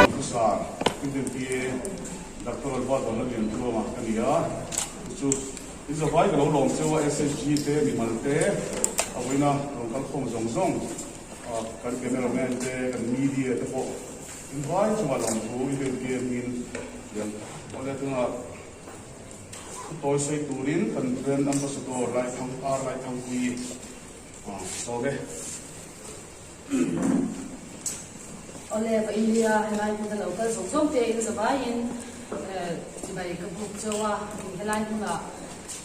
Officer, Indian PA, Doctor Albert Vanlalliantuama ka ni a, chu in zavai ka lo lawm cheu a, SHG te, mimal te, a vawiina rawn kal khawm zawng zawng, kan cameraman te, kan media te pawh in vai chungah lawmthu Indian PA hmingin lian awle tunah Thu tawi sawi turin kan brand ambassador Laithang R Laithangpuii sawm e. Awle va India helai hmun a lo kal zawng zawng te in zavaiin chibai ka buk cheu a, helai hmunah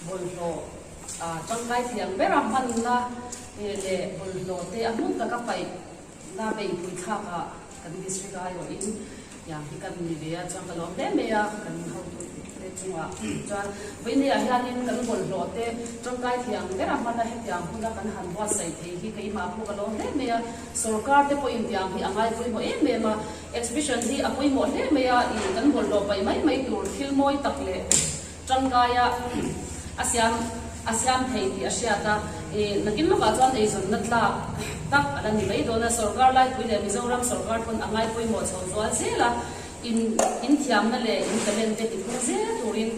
bawlhhlawh tangkai thiang bera hmanna leh bawlhhlawh te a hmun taka paih Na beihpui thlak ah kan district a aiawh in tiang hi kan ni ve a chuan ka lawm hle mai a kan hotu te chungah chuan vawiin ah hianin kan bawlhhlawh te tangkai thiang ber a hman a hetiang hmun a kan han buatsaih thei hi keimah pawh ka lawm hle mai a sorkar te pawhin tiang hi a ngai pawimawh em em a exhibition hi a pawimawh hle mai a ih kan bawlhhlawh paih mai mai tur thil mawi tak leh Tangkaia a siam a siam thei tih a hriat a, ih nakin lawkah chuan eizawnna tlak tak a la ni mai dawn a, sorkar laipui leh Mizoram sorkar pawn a ngai pawimawh chho zual zel a, in in thiamna leh in talent te tiphung zel turin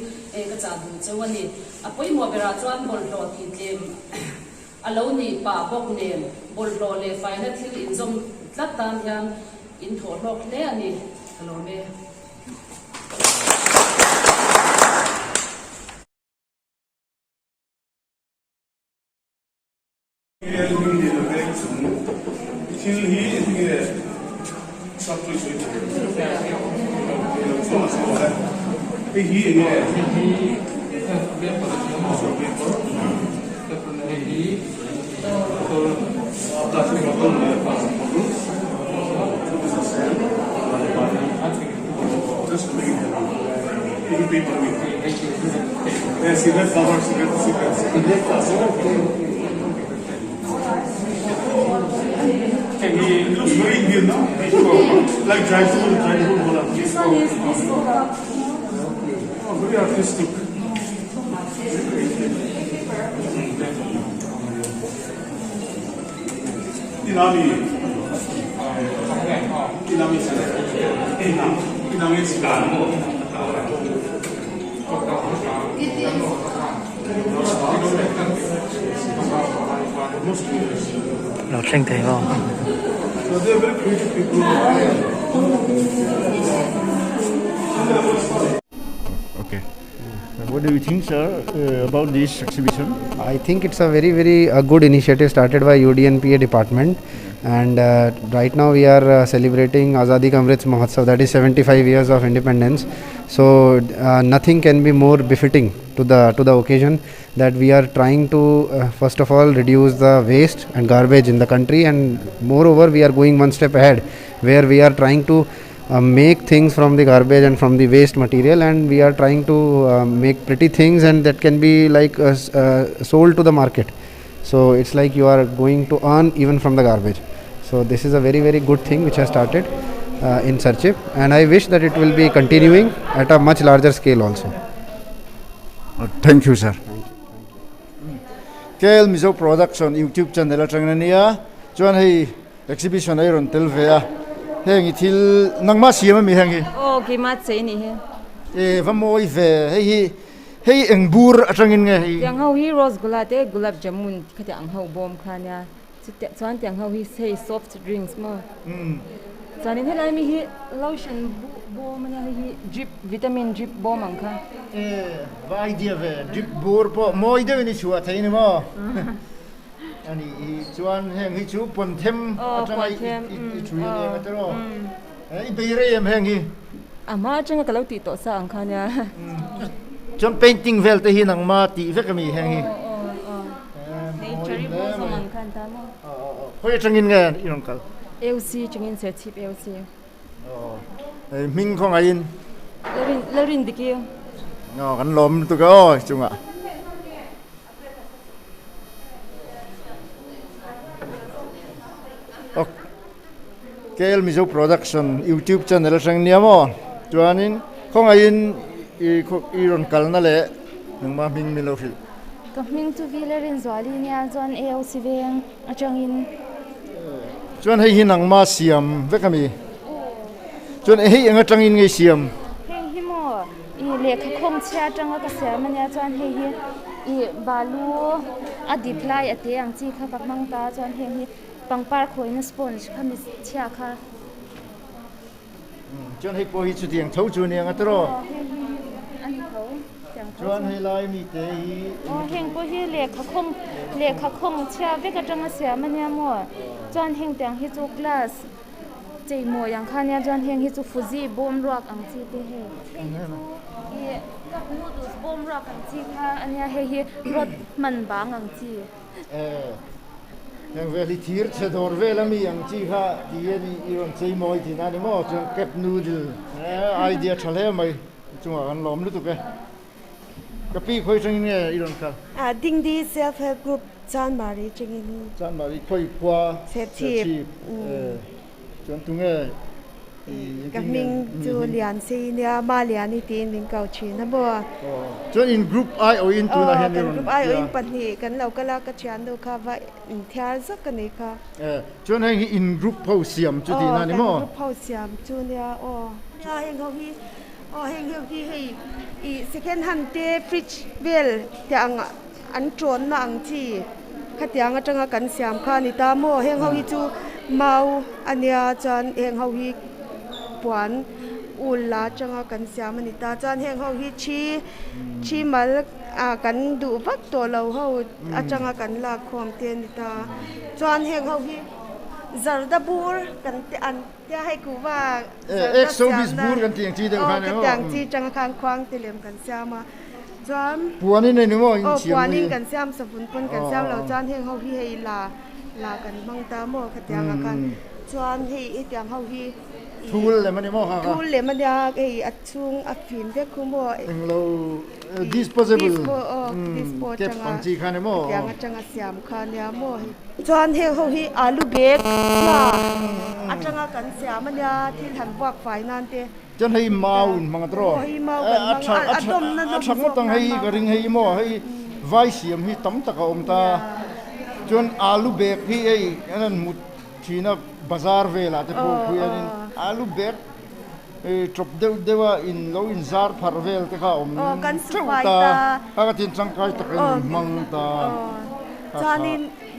ka chah duh cheu a ni. A pawimawh berah chuan bawlhhlawh tih tlem a lo nih pah bawk nen bawlhhlawh leh faina thil inzawm tlat tan hian in thawh hlawk hle a ni, ka lawm e. Thil hi enge sap chu sawi thei hei hi enge Lo thleng thei maw? Okay. What do you think, sir, about this exhibition? I think it's a very, very good initiative started by UDNPA department, and right now we are celebrating Azadi Ka Amrit Mahotsav, that is 75 years of independence. So nothing can be more befitting to the occasion that we are trying to first of all reduce the waste and garbage in the country, and moreover we are going one step ahead where we are trying to make things from the garbage and from the waste material, and we are trying to make pretty things and that can be sold to the market. So it's like you are going to earn even from the garbage. So this is a very, very good thing which has started in Serchhip, and I wish that it will be continuing at a much larger scale also. Thank you sir. KL Mizo Production YouTube channel atangin ania chuan hei Exhibition a i rawn tel ve a, heng i thil nangmah siam a mi heng hi? Aw keimah chei nih hi. E va mawi ve, hei hi hei eng bur atangin nge hei? Tiang ho hi rose gula te gulab jamun khatiang ang ho bawm kha nia, chutia chuan tiang ho hi hei soft drinks maw chuanin helai mi hi lotion bawm ania hei hi drip vitamin drip bawm ang kha. E va idea ve, drip bur pawh mawi deuhin i chhuah thei ni maw? Ani hi chuan heng hi chu pawnthem atanga i thui a nia tiraw? I bei rei em heng hi? A hma atanga ka lo tih tawh sa ang kha nia. Chuan painting vel te hi nangma tih vek ami heng hi? Hei cherry blossom ang khan ta maw? Khawi atangin nge i rawn kal? AOC atangin Serchhip AOC. Hei hming khawngaihin. Lalrin Diki. Aw kan lawm lutuk e aw chungah. KL Mizo Production YouTube channel atang nia maw chuanin khawngaihin i i rawn kalna leh nangma hming min lo hrilh. Ka hming chu Vilerin Zuali nia chuan AOC veng atangin. Chuan hei hi nangma siam vek a mi? Chuan hei eng atangin nge i siam? Heng hi maw i lehkha khawng chhia atanga ka siam ania chuan hei hi i balu a dip lai a te ang chi kha ka hmang ta a chuan heng hi pangpar khawina sponge kha mi chhia kha. Chuan hei pawh hi chutiang tho chu aniang a tiraw? Chuan hei lai mi te hi Aw heng pawh hi lehkha khawng lehkha khawng chhia vek atanga siam ania maw? Chuan heng tiang hi chu class chei mawi ang kha ania chuan heng hi chu fuzi bawm ruak ang chi te hei heng hi chu ih cup noodles bawm ruak ang chi kha ania hei hi rod hman bang ang chi. Eh, heng vel hi thir chhe dawr vel a mi ang chi kha ti hian i rawn chei mawi thin a ni maw? Chuan cup noodle eh idea tha hle mai chungah kan lawm lutuk e. Ka pi khawi tangin nge i rawn kal? Ah, Dingdi Self Help Group Chanmari tangin. Chanmari khawi khua Serchhip eh chuan tunge Ka hming chu Liansei nia, Ma Liani tiin min ko thin a maw? Chuan in group aiawhin tunah hian i rawn Kan group aiawhin pahnih kan lo kal a, ka thiannu kha va inthiar zawk a ni kha. Chuan heng hi in group ho siam chu tihna a ni maw? Aw, kan group ho siam chu nia aw. Nia heng ho hi, aw heng ho hi hei ih second hand te fridge vel te ang an tawnna ang chi khatiang atanga kan siam kha a ni ta maw heng ho hi chu mau a nia chuan heng ho hi puan ul la atanga kan siam a ni ta chuan heng ho hi thi thi mal ah kan duh vak tawh lo ho atanga kan lak khawm te a ni ta chuan heng ho hi zarda bur kan te an tia hei kuhva zarda siamna aw khatiang chi atanga khan khuang te lem kan siam a. Chuan Puanin a ni maw in aw siam puanin kan siam savun pawn kan siam lo chuan heng ho hi hei la la kan hmang ta maw khatiang ah khan chuan hei hetiang ho hi ih Thul lem a ni maw kha kha thul lem a nia hei a chhung a fim vek khu maw Englo disposable dispo aw dispo cap atanga ang chi kha ni maw hetiang atanga siam kha nia maw hei chuan heng ho hi alu bag chhia atanga kan siam a nia thil han vuak fai nan te. Chuan hei mau in hmang a tawh a tha a tha ngawt ang hei ka ring hei maw hei vai siam hi tam tak a awm ta chuan alu bag hi hei an han hmu thin a bazar velah te pawh pui hianin alu bag tawp deuh deuh a in lo in zar pharh vel te kha a awm teuh ta a ka tin tangkai takin in hmang ta a tha.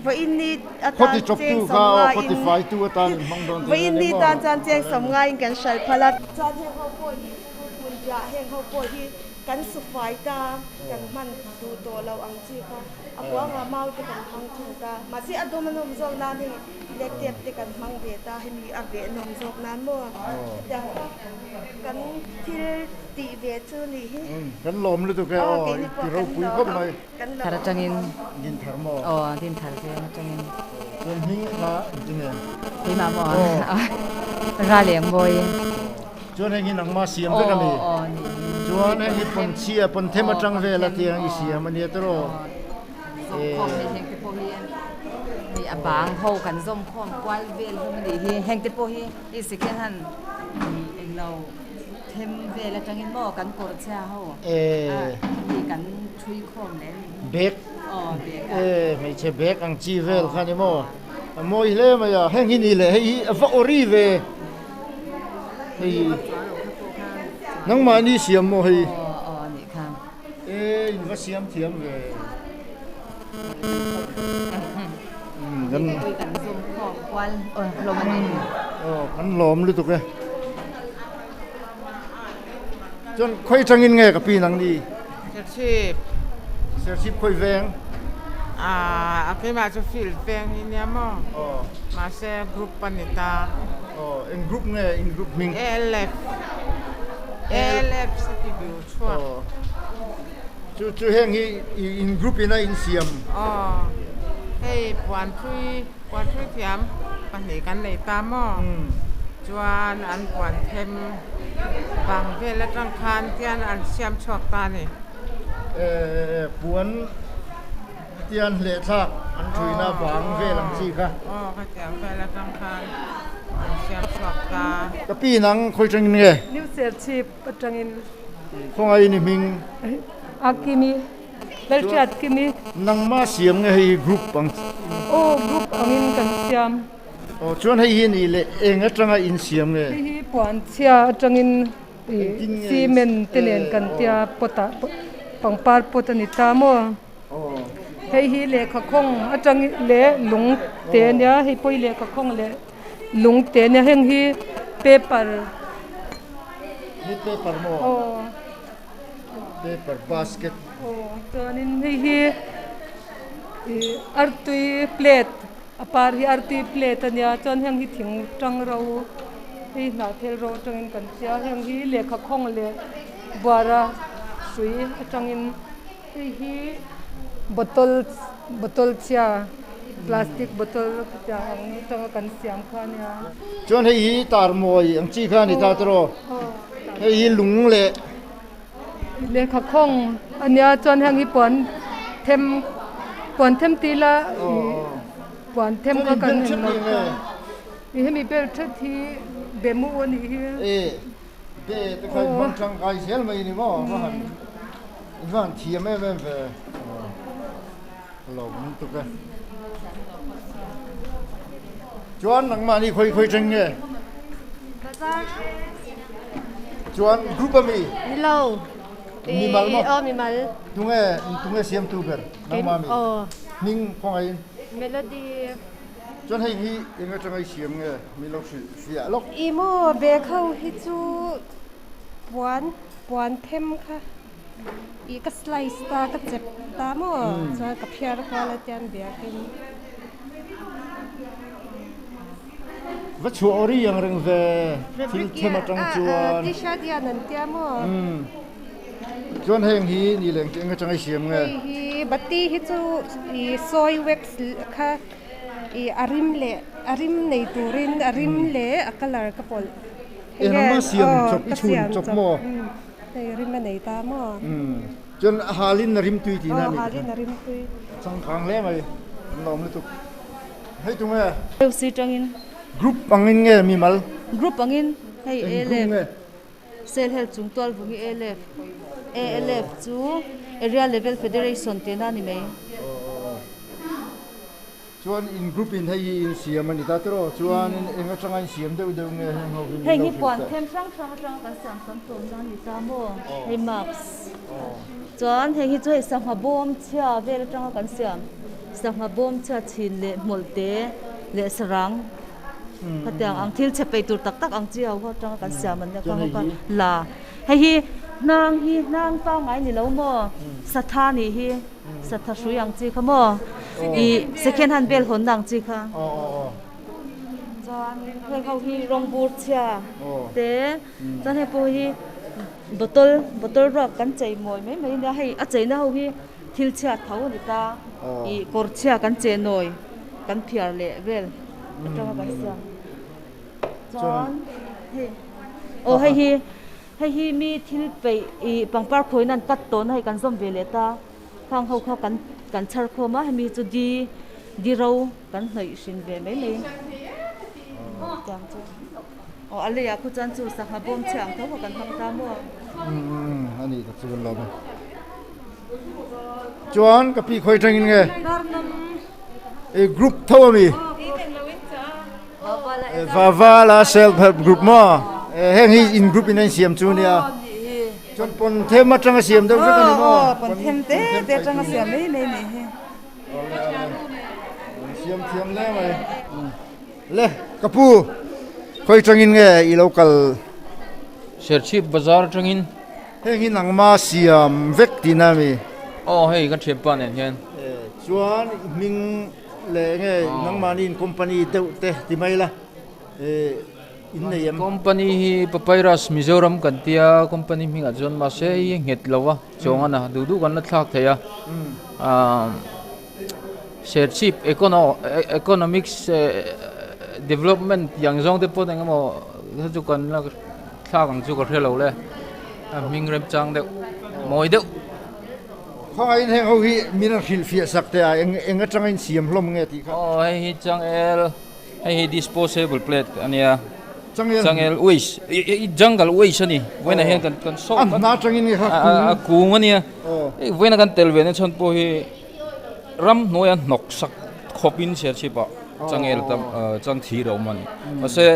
Vawiin ni atan cheng sawm ngaiin Vawiin ni tan chuan cheng sawm ngaiin kan hral phal a. Chuan heng ho pawh hi pun piah heng ho pawh hi kan su fai ta, kan hman duh tawh lo ang chi kha a kuangah mau te kan hmang thung ta. Mahse a dawm a nawm zawk nan hei black tape te kan hmang ve ta, hemi a veh nawm zawk nan maw hetiang kha kan thil tih ve chu nih hi. Kan lawm lutuk e aw, i ti ropui khawp mai. Thar atangin. Din thar maw? Aw, din thar veng atangin. Chuan hming kha engtin nge? Keimah maw? Aw. Ra leng mawi. Chuan heng hi nangmah siam vek a ni. Aw, aw ni. Chuan heng hi pawnchhia, pawnthem atang vel a tiang i siam a nia tiraw? Zawmkhawm leh heng te pawh hi hei a bang ho kan zawmkhawm kual vel hlawm a nih hi. Heng te pawh hi hei second hand englo. Them vel atangin maw kan kawr chhia ho a mi kan thui khawm leh a ni hi. Bag. Aw bag a. E hmeichhe bag ang chi vel kha ni maw. A mawi hle mai a, heng hi ni leh hei hi a va awri ve. Hei hi nangmahni siam maw hei. Aw aw nih kha. E in va siam thiam ve. Kan kan zawm khawm kual hlawm a ni. Aw kan lawm lutuk e. Chuan khawi tangin nge ka pi nang ni? Serchhip. Serchhip khawi veng? Ah a keimah chu field veng hi nia maw? Aw. Mahse group a ni ta. Aw eng group nge in group hming? ALF. ALF city view chhuak. Aw. Chu chu heng hi in group in a insiam. Aw hei puanthui puanthui thiam pahnih kan nei ta maw chuan an puan them bang vel atang khan tian an siam chhuak ta a ni. Eh puan tian hlehthlak an thuina bang vel ang chi kha. Aw khatiang vel atang khan an siam chhuak ta. Ka pi nang khawi tangin nge? New Serchhip atangin. Khawngaih ni hming. A Kimi, Lalhriat Kimi. Nangmah siam nge hei group ang. Aw group angin kan siam. Aw chuan hei hi ni leh eng atanga in siam nge? Hei hi puanchhia atangin cement te nen kan tia pot ah pangpar pot a ni ta maw? Hei hi lehkha khawng atangin leh lung te ania hei pawh hi lehkha khawng leh lung te ania heng hi paper. Hi paper maw? Aw. Paper basket. Aw chuanin hei hi ih artui plate. A par hi artui plate a nia chuan heng hi thing tang ro hei hnahthel ro atangin kan hria heng hi lehkha khawng leh buara hrui atangin hei hi bottle bottle chhia plastic bottle khatiang ang atanga kan siam kha a nia. Chuan hei hi tarmawi ang chi kha a ni ta tawh hei hi lung leh. Lehkha khawng a nia chuan heng hi puan them puan them tih ila ih puan them kha kan en lo chuan ih hemi bel that hi be mu a nih hi. E be te kha in hmang tangkai zel mai ni maw va han in va han thiam em em ve a lo awm tuk e. Chuan nangmahni khawi khawi teng nge? Bazar. Chuan group a mi? Ni lo. Mimal maw? Aw mimal. Tunge tunge siamtu ber nangmah mi? Aw. Hming khawngaih in? Melody. Chuan hei hi eng atanga i siam nge min lo hrilh fiah lawk? I maw bag ho hi chu puan puan them kha. Ih ka slice ta ka chep ta maw chuan ka phiar kual a tian biakin. Va chhuah awri ang reng ve thil them atang chuan. T-shirt hian an tia maw. Chuan heng hi ni leng eng atanga i siam nge? Hei hi bati hi chu ih soy wax kha ih a rim leh a rim nei turin a rim leh a colour ka pawlh. Eng emaw siam chawp i chhun chawp maw? Hei rim a nei ta maw? Umm chuan a halin a rim tui tihna a nih Aw halin a rim tui. Changkang hle mai an lawm lutuk. Hei tunge? Deuh si tangin. Group angin nge mimal? Group angin hei Eng group nge? Sel help chung tual vungi ALF ALF chu Area Level Federation tihna a ni mai. Chuan in group in hei hi in siam a ni ta tiraw? Chuan in eng atanga in siam deuh deuh nge heng ho hi min Heng lo hi hrilh puan teh. them hrang hrang atanga kan siam tam tlawm na a ni ta maw? Hei mask. Chuan heng hi chu hei sangha bawm chhia vel atanga kan siam sangha bawm chhia chhin leh hmawlh te leh sarang khatiang ang thil chhe peih tur tak tak ang chi ho atanga kan siam an nia kha ho kha la. Hei hi hnang hi hnang pangngai ni lo maw? Satha nih hi. Satha hrui ang chi kha maw? Ih second hand vel hawnna ang chi kha. Chuan heng ho hi rawng bur chhia te chuan hei pawh hi bottle bottle ruak kan chei mawi mai mai ania hei a cheina ho hi thil chhia tho a ni ta ih kawr chhia kan che nawi kan phiar leh vel atanga kan siam chuan hei aw hei hi. Hei hi mi thil peih ih pangpar khawiin an cut tawhna hei kan zawm ve leh ta. Khang ho kha kan kan chhar khawm a, hemi chu di di ro kan hnawih hrin ve mai mai. Chuang chu aw a leiah khu chuan chu sangha bawm chhia ang tho kha kan hmang ta maw? Umm a nih tak chu kan lawm e. Chuan ka pi khawi tangin nge? I group tho ami? Vavala self help group maw? Heng hi in group in a insiam chu nia. Chuan pawn them atanga siam deuh vek a ni maw? Aw pawn them te te atanga siam mai mai ni hi. Siam thiam hle mai. Le ka pu khawi tangin nge i lo kal? Serchhip bazar atangin. Heng hi nangma siam vek tihna a mi? Aw hei ka thianpa nen hian. Chuan i hming leh nge nangmahni in company deuh te ti mai la in nei em? Company hi Papyrus Mizoram kan tia company hmingah chuan mahse hei hi nghet lo a chuang a na duh duh kan la thlak thei a Serchhip economics development tih ang zawng te pawh eng emaw chu kan la thlak ang chu ka hre lo le a hming remchang deuh mawi deuh. Khawngaihin heng ho hi min rawn hrilhfiah sak teh a, eng eng atanga in siam hlawm nge tih kha. Aw hei hi changel, hei hi disposable plate a nia. Changel. Changel waste i jungle waste a ni. Vawiinah hian kan kan sawk A hna atangin nge kha kung. A kung a nia. Aw. Hei vawiina kan tel ve na chhan pawh hi ram hnuaia hnawk sak khawpin Serchhip ah changel tam chang thir a awm a ni. Mahse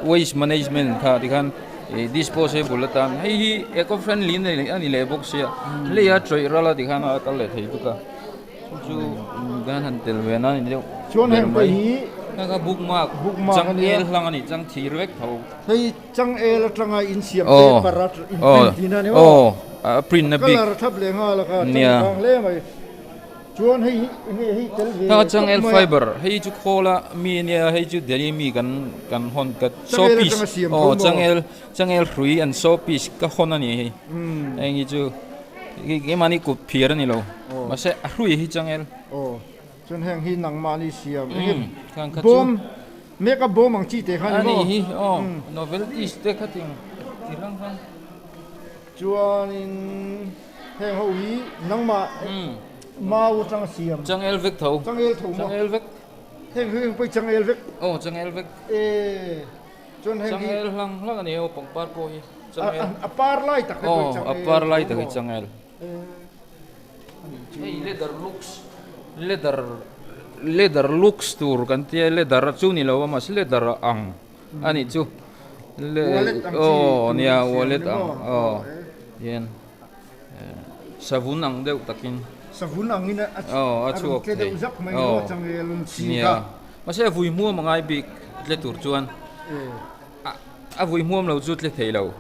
waste management kha tikhan ih disposable atan hei hi eco friendly a ni leh bawk sia lei a tawih ral a tikhan a kal leh thei bawk a. Chu kan han tel ve na ni deuh Chuan heng te hi Kha bookmark Bookmark a nia. changel hlang a ni chang thir vek tho. Hei changel atanga insiam paper a in print thin a ni maw? Aw a print na bik. Colour thap leh nghal a kha Nia. changkang hle mai. Chuan hei hi enge hei tel ve Kha tawp changel mai a. fiber hei chu khawl a mi a nia hei chu Delhi mi kan kan hawn ka Changel showpiece atanga siam tho aw maw? changel changel hrui an showpiece ka hawn a ni hei. Heng hi chu Keimahni kut phiar a ni lo, mahse a hrui hi changel. Aw, chuan heng hi nangmahni siam eng nge bawm, makeup bawm ang chi te kha ni maw? A ni hi aw, novelties te kha ting ti hrang hrang. Chuanin heng ho hi nangmah mau atanga siam. Changel vek tho. Changel tho maw? Changel vek. Heng hi pawh changel vek. Aw, changel vek. E. Chuan heng hi. Changel hlang hlang a ni aw pangpar pawh hi changel. A par lai tak hi pawh changel. Aw a par lai tak hi changel. Hei leather looks leather leather looks tur kan tia leather chu ni lo a mahse leather ang a nih chu. Wallet ang chi. Aw nia wallet ang aw hian savun ang deuh takin. Savun angin a aw a chhuak tle deuh zak mai maw changel chi kha. Mahse a vui hmuam a ngai bik tle tur chuan a vui hmuam lo chu tle thei lo.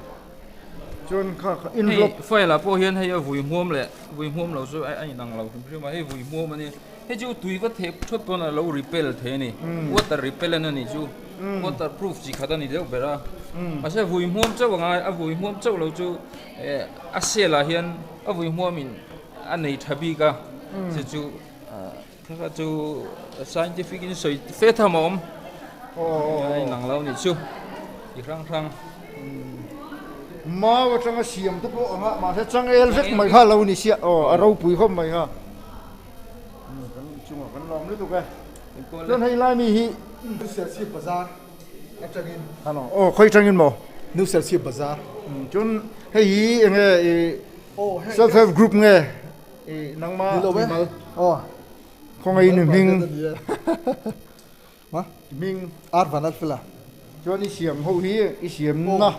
Chuan kha kha envelope. Hei file ah pawh hian hei a vui hmuam leh vui hmuam lo chu a inang lo hrim hrim a, hei vui hmuam a ni. Hei chu tui va thep thawt pawn a lo repel thei a ni. Water repellent a nih chu water proof chi khat a ni deuh ber a. Mahse a vui hmuam chauh a ngai, a vui hmuam chauh lo chu a cell ah hian a vui hmuam in a nei tha bik a, chu chu. Kha chu scientific in sawi fe tham a awm. A inang lo nih chu ti hrang hrang. Mau atanga siam te pawh anga mahse changel vek mai kha lo ni sia aw a ropui khawp mai kha. Kan chungah kan lawm lutuk e. Chuan hei lai mi hi. New Serchhip Bazar atangin. Aw khawi atangin maw? New Serchhip Bazar. Chuan hei hi enge i self help group nge? I nangma mimal khawngaih ni hming hming Ar van alfela chuan i siam ho hi i siam na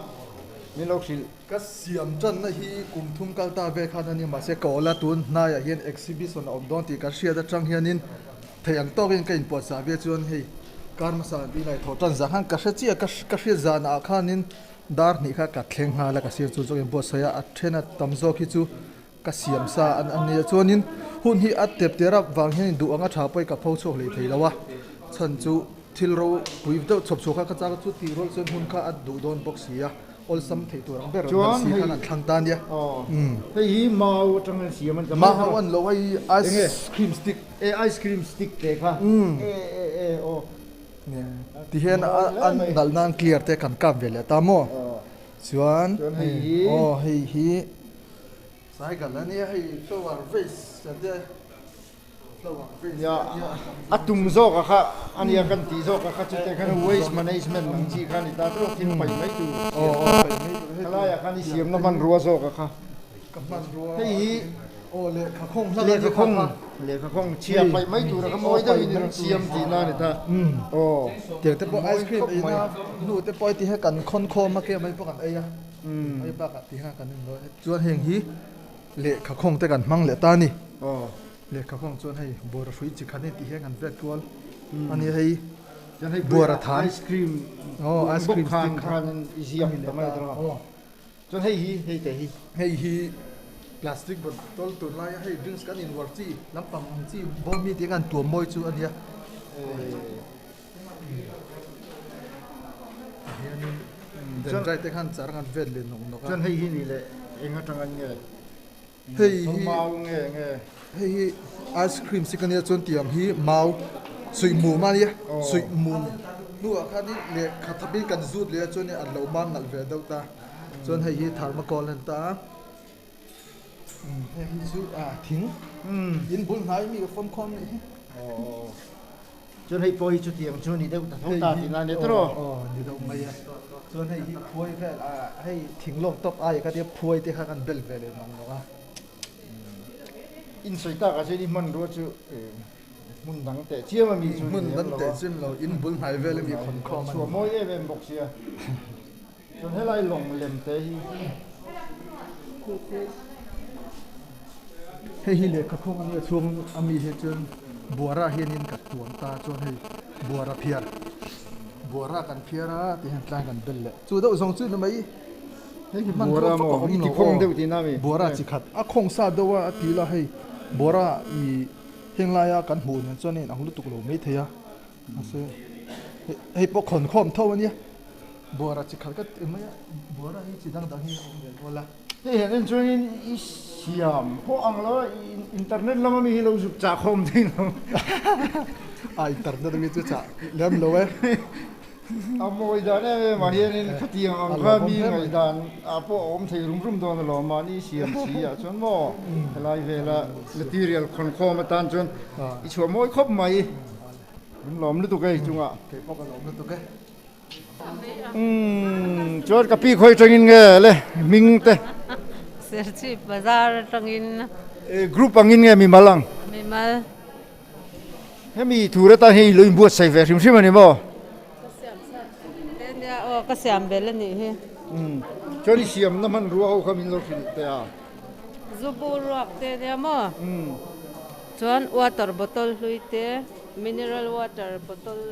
min lo hrilh. Ka siam tanna hi kum thum kal ta ve khan a ni mahse ka awla tun hnaiah hian exhibition a awm dawn tih ka hriat atang hianin thei ang tawkin ka inpuahchah ve chuan hei kar hmasa an tih lai thawh tan zah khan ka hre chiah ka hriat zanah khanin dar hnih kha ka thleng nghal a ka siam chu zawk inbuatsaih a a then a tam zawk hi chu Ka siam sa an a nia chuanin hun hi a tep ter a vang hian duh anga tha pawh i ka pho chhuak leh thei lo a, chhan chu thil ropui deuh chhawp chhuak kha ka chak a chu tih rual chuan hun kha a duh dawn bawk si a, awlsam theih tur ang ber an hman si khan an thlang ta nia. Hei hi mau atang an siam an ta mai a. Mau an lo hei ice cream stick. E ice cream stick te kha e e e aw. Tihian a nalh nan clear te kan kap ve leh ta maw? Chuan aw hei hi. Cycle a nia hei flower vase an tia flower vase nia a tum zawk a kha a nia kan tih zawk a kha chute khan waste management ang chi kha ni ta tawk thil paih mai tur khalai ah khan i siamna hmanrua zawk a kha ka hmanrua hei hi aw lehkha khawng hlak lehkha khawng lehkha khawng chhia paih mai tur a kha mawi deuh in rawn siam tihna a ni ta aw tiang te pawh ice cream eina hnu te pawh heti hian kan khawn khawm a ke mai pawh kan ei a. Hei bakah tih khan kan inlawi a, chuan heng hi lehkha khawng te kan hmang leh ta a ni. Lehkha khawng chuan hei buara hrui chi khat a ni tih hian kan vet kual a ni hei buara than ice cream aw ice cream stick khan i ziak ta mai a chuan hei hi hei te hi hei hi plastic bottle tur laia hei drinks kan inwar chi lampang ang chi bawm hi tih khan tuam mawi chu a nia. Hianin dendrite te khan char an vet leh nawk nawk a. Chuan hei hi ni leh eng atanga nge? Hei hi mau nge nge? Hei hi ice cream si ka nia chuan tiang hi mau suih mum a nia suih mum hnuah khanin lehkha thapin kan zut leh a chuan an lo mam nalh ve deuh ta. Chuan hei hi thermocol a ni ta a. Hei hi chu thing in bul hnai mi ka fawm khawm nih hi. Chuan hei pawh hi chutiang chu ni deuh ta tho ta tih na a ni tawh. Aw ni deuh mai a. Chuan hei hi phuai vel ah hei thinglawng tawp aia kha tia phuai te kha kan bel ve leh nawng nawng a. In sawi tak ah chuan i hmanrua chu hmun dang teh chiam a mi chu Hmun dang teh chiam lo, in bul hnai vel a mi khawn khawm a ni. Chhuah mawi em em bawk sia. Chuan helai lawng lem te hi. Hei hi lehkha khawng a nia chhung a mi hi chuan buara hianin ka tuam ta chuan hei buara phiar buara kan phiar a tih hian tlai kan bel leh chu deuh zawng chu ni mai hei hi hman Buara khawp maw a awm i lo ti khawng aw deuh tihna mi buara chi khat a khawng sa deuh a a ti la hei buara ih heng laia kan hmuh nen chuan a inang lutuk lo maithei a mahse hei pawh khawn khawm tho a nia. Buara chi khat ka ti mai a, buara hi chi dang dang hi a awm ve kual a. Hei hian en chuanin i siam pawh ang lo a, internet lama mi hi lo zuk chah khawm thei lo. A internet ami chu chah lem lo e. A mawi dan em em ah hianin khatiang ang kha mi ngaihdan ah pawh a awm thei rum rum dawn alawm, mahni siam si ah chuan maw helai vela material khawn khawm atan chuan i chhuah mawi khawp mai. Min lawm lutuk e chungah. Kei pawh ka lawm lutuk e. Umm chuan ka pi khawi atangin nge le hming te. Serchhip bazar atangin. Group angin nge mimal ang? Mimal. Hemi tur atan hian i lo inbuatsaih ve hrim hrim a ni maw? Ka siam sa te nia aw ka siam bel a nih hi. Umm chuan i siamna hmanrua ho kha min lo hrilh teh a. Zu bur ruak te nia maw? Umm. Chuan water bottle hlui te mineral water bottle.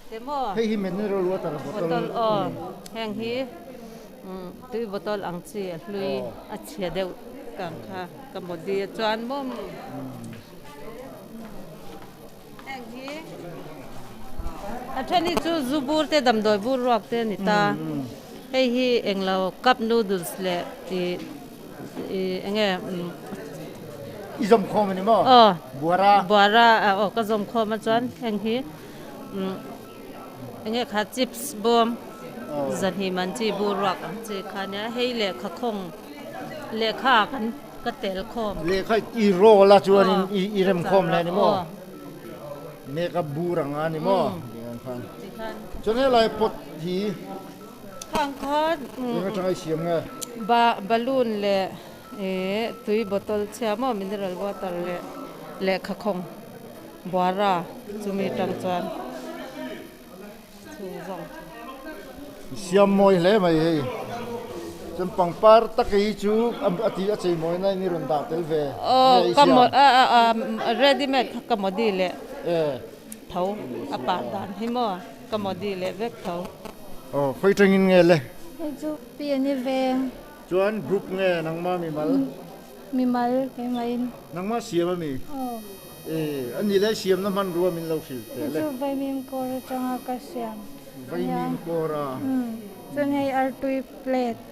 Te maw? Hei hi mineral water bottle. Bottle aw. Heng hi tui bottle ang chi a hlui a chhe deuh kang kha ka modi a chuan maw? Heng hi a then hi chu zu bur te damdawi bur ruak te a ni ta. Hei hi englo cup noodles leh ih ih eng nge I zawm khawm a ni maw? Aw. Buara. Buara aw ka zawm khawm a chuan heng hi. Enge kha chips bawm zahnih man chi bur ruak ang chi kha nia hei lehkha khawng lehkha kan ka tel khawm. Lehkha i roll a chuanin i rem khawm leh a ni maw? Makeup bur ang a ni maw? Chuan helai pot hi khang kha eng atanga i siam nge? Ba balloon leh ih tui bottle chhia maw mineral water leh lehkha khawng. Buara chumi tang chuan chhung zawng chu. Siam mawi hle mai hei. Chuan pangpar tak hi chu a ti a chei mawi na in i rawn dah tel ve. Aw ka maw a a ready made kha ka mawdi leh tho a pah dan hi maw ka mawdi leh vek tho. Aw khawi tangin nge le. Hei chu pi a ni veng. Chuan group nge nangma mimal. Mimal keimah in. Nangmah siam a mi? Aw. E, a ni le siamna hmanrua min lo hrilh teh le. Chu vaimim kawr atanga ka siam. Vaimim kawr a. Umm, chuan hei artui plate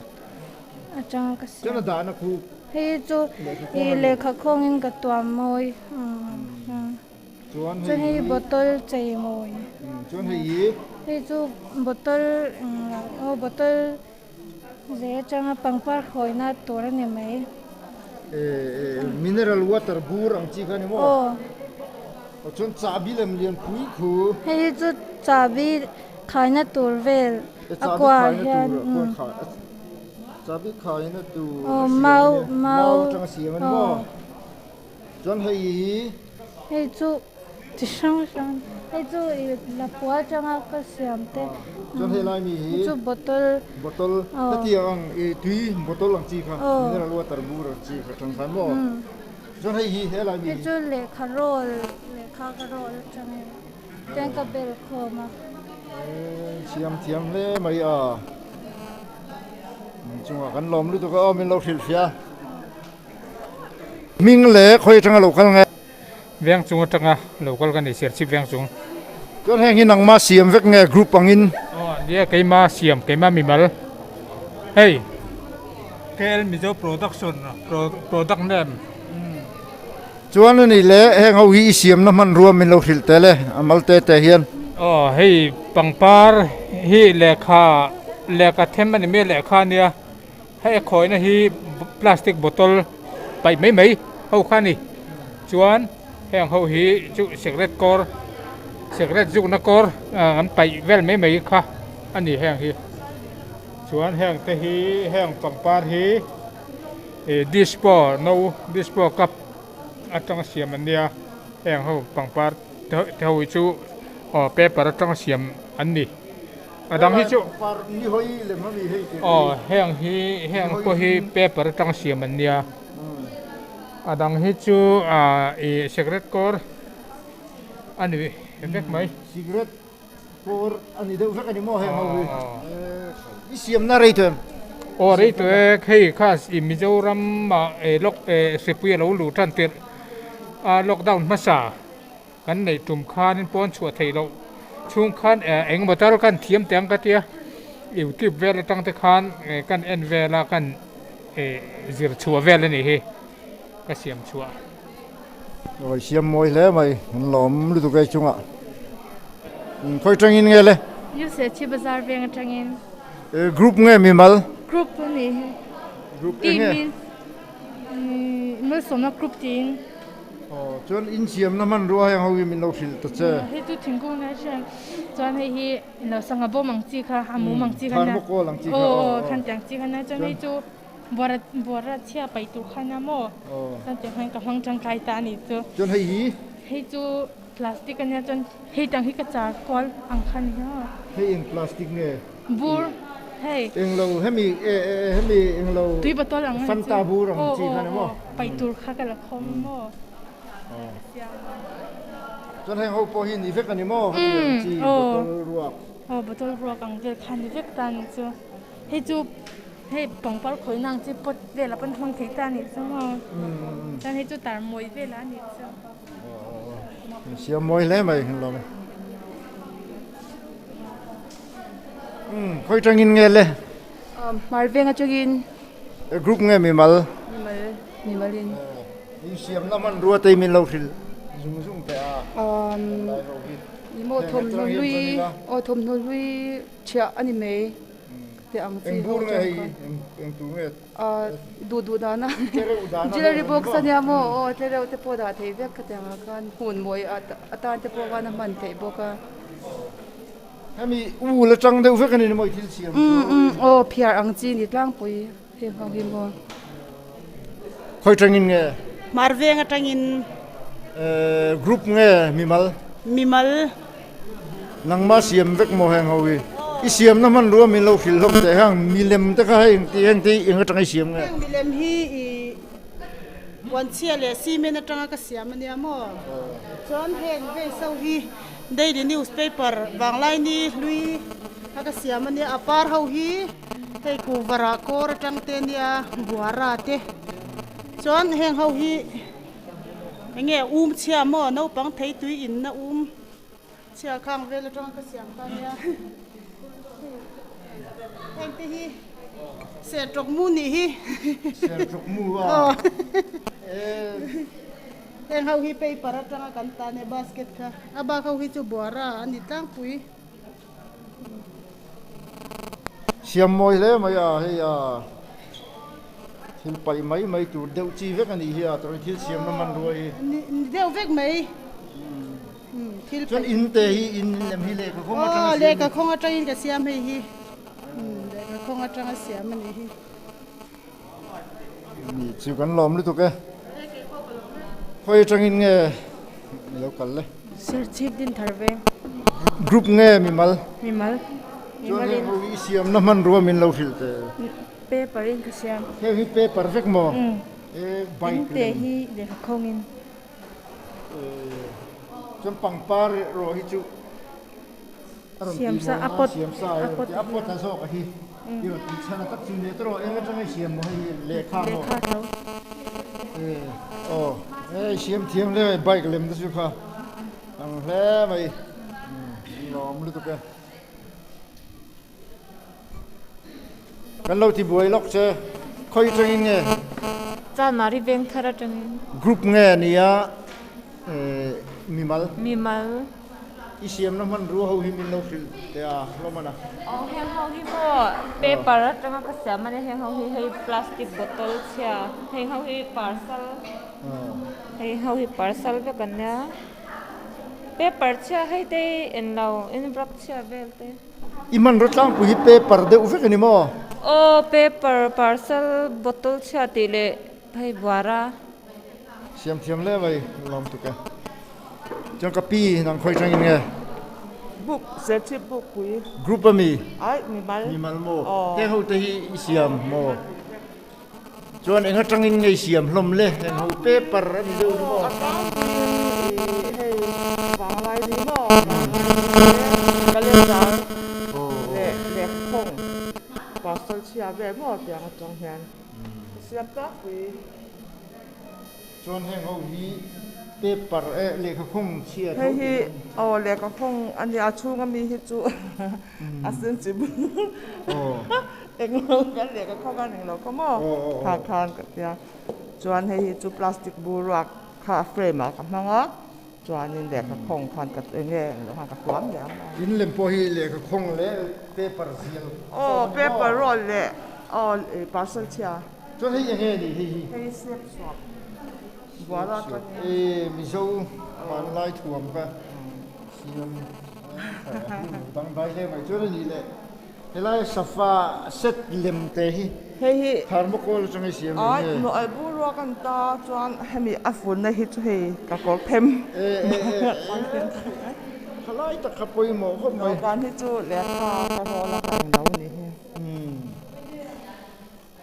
atanga ka siam. Chuan a dahna khu. Hei chu i lehkha khawngin ka tuam mawi. Umm. Chuan hei. Chuan hei bottle chei mawi. Umm, chuan hei hi. Hei chu bottle aw bottle. Zei atanga pangpar khawina tur a ni mai. Mineral water bur ang chi kha ni maw? Aw. Aw chuan chahbi lem lian pui khu. Hei hi chu chahbi khaina tur vel a kuar hian. Chahbi khaina tur a siam a ni. Mau atanga siam a ni maw? Chuan hei hi. Hei chu chi hrang hrang hei chu ih lapua atanga ka siam te. Chuan hei lai mi hi. Hei chu bottle. Bottle hetiang ang ih tui bottle ang chi kha mineral water bur ang chi kha tang khan maw. Chuan hei hi he lai mi hi. Hei chu lehkha roll lehkha ka roll atangin chuan ka bel khawm a. Siam thiam hle mai a. Chungah kan lawm lutuk a aw min lo hrilh hria. Hming leh khawi atanga lo kal nge? Veng chung atanga lo kal ka ni, Serchhip veng chung. Chuan heng hi nangma siam vek nge group angin? Aw nia keima siam, keima mimal. Hei KL Mizo Production product name. Chuan a nih leh heng ho hi i siamna hmanrua min lo hrilh tel e, a mal te te hian. Aw hei pangpar hi lehkha lehkha them a ni mai a lehkha a nia. Hei a khawihna hi plastic bottle paih mai mai ho kha a ni chuan heng ho hi chu cigarette kawr cigarette zukna kawr an paih vel mai mai kha a ni heng hi. Chuan heng te hi heng pangpar hi ih dispo no dispo cup atanga siam an nia heng ho pangpar te ho hi chu aw paper atanga siam an ni a dang hi chu aw heng hi heng pawh hi paper atanga siam an nia a dang hi chu ah ih cigarette kawr a ni vek mai. Kawr a ni deuh vek a ni maw heng ho hi? I siamna rei tawh em? Aw rei tawh e, hei kha i Mizoram ah lock hripui a lo luh tan tirh a lockdown hmasa kan neih tum khanin pawn chhuah theih loh chhung khan engemaw tal kan thiam teh ang ka tia youtube vel atang te khan kan en vel a kan zir chhuah vel a nih hi ka siam chhuah. Awi siam mawi hle mai an lawm lutuk e chungah khawi tangin nge le? Yusef Bazar veng atangin. Group nge mimal? Group a nih hi. Group eng nge? Malsawmna group tiin. Aw chuan in siamna hmanrua heng ho hi min lo hrilh ta che. Hei chu thingkung nia hriat chuan hei hi ilo sangha bawm ang chi kha a mum ang chi kha nia. Thanmawk kawl ang chi kha. Aw aw khantiang chi kha nia chuan hei chu. Buara buara chhia paih tur khan a maw? Chuan tiang hian ka hmang tangkai ta a nih chu. Chuan hei hi? Hei chu plastic a nia chuan hei tang hi ka char kual ang kha ni a. Hei eng plastic nge? Bur hei. Eng lo hemi e hemi eng lo. Tui bottle ang a ni chu. Fanta bur ang chi kha ni maw? Aw aw paih tur kha ka la khawm maw? Chuan heng ho pawh hi ni vek a ni maw? Hetiang chi bottle ruak. Aw bottle ruak ang vel kha ni vek ta a nih chu. Hei chu. Hei pangpar khawihna ang chi pot velah pawn hmang thei ta a nih chu maw chuan hei chu tar mawi velah a nih chu. Siam mawi hle mai an lawm e. Khawi tangin nge le? Hmar veng atangin. Group nge mimal? Mimal mimalin. In siamna hmanrua te min lo hrilh zung zung teh a. Ni maw thawmhnaw hlui aw thawmhnaw hlui chhiah a ni mai. Te ang chi Eng bur nge hei eng tur nge? Duh duh dana jewelry box a nia maw aw tlereuh te pawh dah thei vek khatiang ah khan hmun mawi atan te pawh khan a hman theih bawk a. Hemi u la tang deuh vek a ni maw i thil siam chu? Aw phiar ang chi ni tlangpui heng ho hi maw. Khawi tangin nge? Hmar veng atangin. Group nge mimal? Mimal. Nangmah siam vek maw heng ho hi? I siamna hmanrua min lo hrilh hlawm teh hang milem te kha hei engti heng te hi eng atanga i siam nge? Heng milem hi i puanchhia leh cement atanga ka siam ania maw? Chuan heng vei so hi daily newspaper Vanglaini hlui kha ka siam ania a par ho hi Hei kuhvarah kawr atang te ania buara te chuan heng ho hi enge um chhia maw naupang thei tui in na um chhia khang vel atanga ka siam ta ania heng te hi sertawk mu nih hi sertawk mu a heng ho hi paper atanga kan ta ania basket kha a bak ho hi chu buara a ni tlangpui. Siam mawi hle mai a, hei a thil paih mai mai tur deuh chi vek a nih hi a, chuan thil siamna hmanrua hi. Ni deuh vek mai. Thil Chuan in te hi in lem hi lehkha khawng atanga siam. Aw lehkha khawng atangin ka siam hei hi. Lehkha khawng atanga siam a nih hi. Ni chu kan lawm lutuk e. Khawi atangin nge i lo kal le? Sir Chief Dinthar veng. Group nge mimal? Mimal. Chuan heng ho hi i siamna hmanrua min lo hrilh teh. Paper in ka siam. Heng hi paper vek maw? E bike In te hi lehkha khawngin. Chuan pangpar erawh hi chu a rawn Siam sa a pot siam sa a rawn ti a pot a zawk a hi i rawn tih chhan a tak chu nia tawh eng atanga i siam maw hei hi lehkha maw lehkha tho e aw hei siam thiam hle mai bike lem te chu kha ang hle mai lawm lutuk e kan lo ti buai lawk che khawi atangin nge Chanmari veng thar atangin group nge ania mimal mimal I siamna hmanrua ho hi min lo hrilh teh a hlawm a na. Aw heng ho hi maw paper atanga ka siam a nia heng ho hi hei plastic bottle chhia heng ho hi parcel hei ho hi parcel vek an nia. Paper chhia hei te hi englo in wrap chhia vel te. I hmanraw tlangpui hi paper deuh vek a ni maw? Aw paper parcel bottle chhia tih leh hei buar a. Siam thiam hle mai lawm tuk e. Chuan ka pi nang khawi tangin nge? Book serchhip book pui. Group a mi? Ai mimal. Mimal maw? Heng ho te hi i siam maw? Chuan eng atangin nge i siam hlawm le? Heng ho paper a ni deuh ni maw? Aw a tlangpuiin i hei vanglai ni maw? Vanglai ni te calendar leh lehkhakhawng parcel chhia vel maw tiang atang hian ka siam tlangpui. Chuan heng ho hi paper eh lehkhakhawng chhia tho. Hei hi aw lehkhakhawng a nia a chhunga mi hi chu a sen chi bur englo kan lehkhakhawng a ning lo kha maw kha khan ka tia chuan hei hi chu plastic bur ruak kha a frame ah ka hmang a chuanin lehkhakhawng khan ka eng nge englo khan ka tuam leh ang maw. In lem pawh hi lehkhakhawng leh paper zial aw paper roll leh aw parcel chhia. Chuan hei enge ni hei hi? Hei sep suap buara ka nia. E Mizo hmanlai thuam ka siam dangdai hle mai chuan a nih leh helai safa set lem te hi hei hi thermocol atanga i siam ni nge? Ai bur ruak an ta chuan hemi a funna hi chu hei ka kawr them e e e khalai tak kha pawimawh khawp mai. Dawhkan hi chu lehkha ka roll a ka englo ni hi.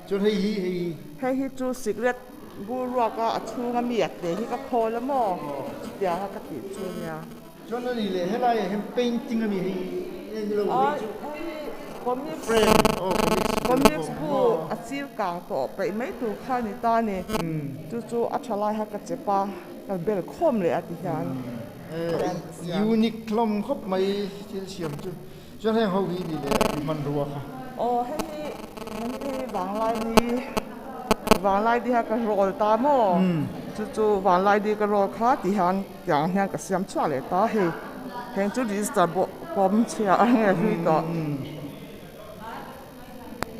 Chuan hei hi hei hi. Hei hi chu cigarette bur ruak a a chhung a mi a tle hi ka khawl a maw chutiang a ka tih chu nia. Chuan a ni leh helai ah hian painting a mi hei eng lo hei chu. Hei hi comics frame aw comics comics bu a chil kang tawh peih mai tur kha a ni ta a ni. Chu chu a tha lai kha ka chep a ka bel khawm leh a ti hian. Unique hlawm khawp mai thil siam chu. Chuan heng ho hi ni leh hmanrua kha. Aw hei hi hei hi vanglai ni vanglai ni kha ka roll ta maw chu chu vanglai ni ka roll kha ti hian tiang hian ka siam chhuak leh ta hei heng chu register pawh pawm chhia a nge hlui tawh.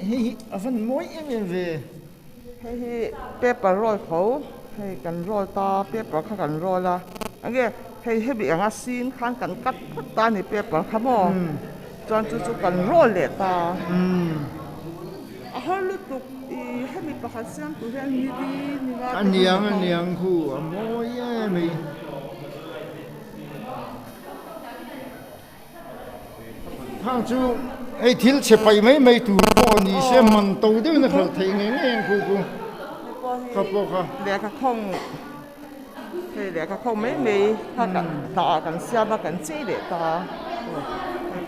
Hei hi a van mawi em em ve. Hei hi paper roll tho hei kan roll ta paper kha kan roll a enge hei hemi anga sin khan kan cut phawt ta a ni paper kha maw chuan chu chu kan roll leh ta a haw lutuk ih hemi pakhat siam tur hian ni li ni nga te aniang aniang khu a mawi em mai. Khang chu hei thil chhe paih mai mai tur pawh a ni se man to deuhin a hralh theih ngei ngei ang khu khu kha pawh kha. Lehkha khawng hei lehkha khawng mai mai kha kan dah ah kan siam a kan chei leh ta.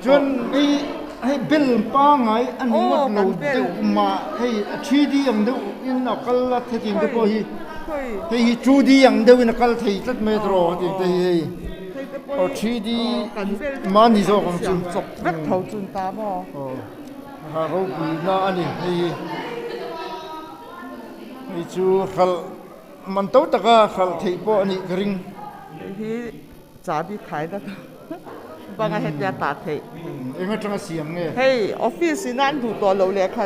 Chuan hei hei bel pangai a ni ngawt lo deuh mah hei a 3D ang deuh in a kal a hetiang te pawh hi hei hi 2D ang deuh in a kal thei tlat mai a tiraw hetiang te hi hei. Aw 3D mahni zawk ang chu. Chawp vek tho chun ta maw? Aw ha ropui na a ni hei hi. Hei chu hralh man to taka hralh theih pawh a nih ka ring. Hei hi chabi khai na banga hetia tah theih. Eng atanga siam nge? Hei office in an duh tawh loh lehkha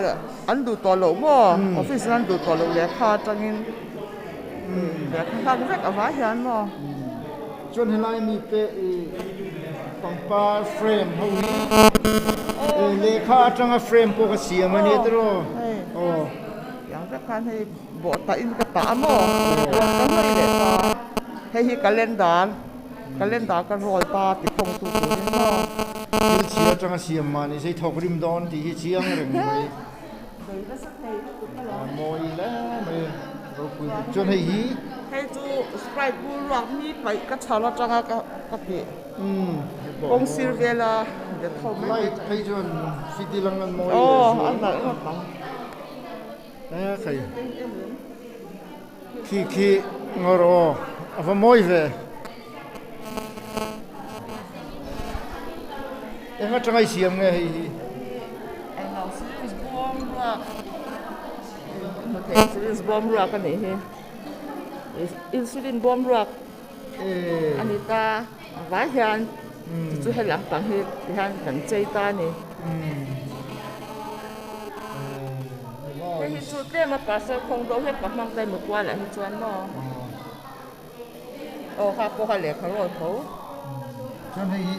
an duh tawh loh maw? Office in an duh tawh loh lehkha atangin lehkha hlak vek avai hian maw? Chuan helai mi te i pangpar frame ho hi lehkha atanga frame pawh ka siam a nia tiraw aw. Tiang vek khan hei bawh tah in ka tah a maw bawh ka hlawih leh ta hei hi calendar calendar ka roll ta ti khawng tu turin maw. Thil chhia atanga siam mah ni se i thawk rim dawn tih hi chiang reng mai. A mawi hle mai ropui bawk chuan hei hi. Hei chu sprite bur ruak mi paih ka chhar atanga ka ka tih kawng sir vela bet ho mai. Light phei chuan city lang an mawi leh zual. Aw a nalh ngawt ang. E khai khi khi ngawr aw a va mawi ve. Eng atanga i siam nge hei hi? Englo syringe bawm ruak hmu thei syringe bawm ruak a nih hi insulin bawm ruak a ni ta a vai hian chu chu he lampang hi tihian kan chei ta a ni hei hi chu tlem a pasal khawng deuh hlek ka hmang ta emaw kualah hi chuan maw. Aw kha pawh kha lehkha rawl tho. Chuan hei hi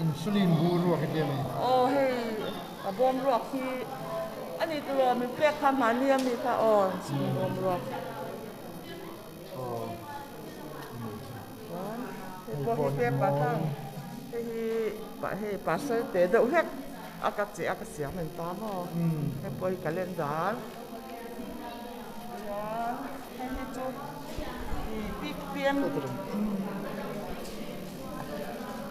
insulin bur ruak hi tia mi? Aw hei a bawm ruak hi a ni tiraw min pek kha mahni a mi kha aw insulin bawm ruak. Aw Chuan hei pawh hi paper thang hei hi hei pasal te deuh hlek a ka cheh a ka siam en ta maw hei pawh hi calendar chuan hei hi chu ih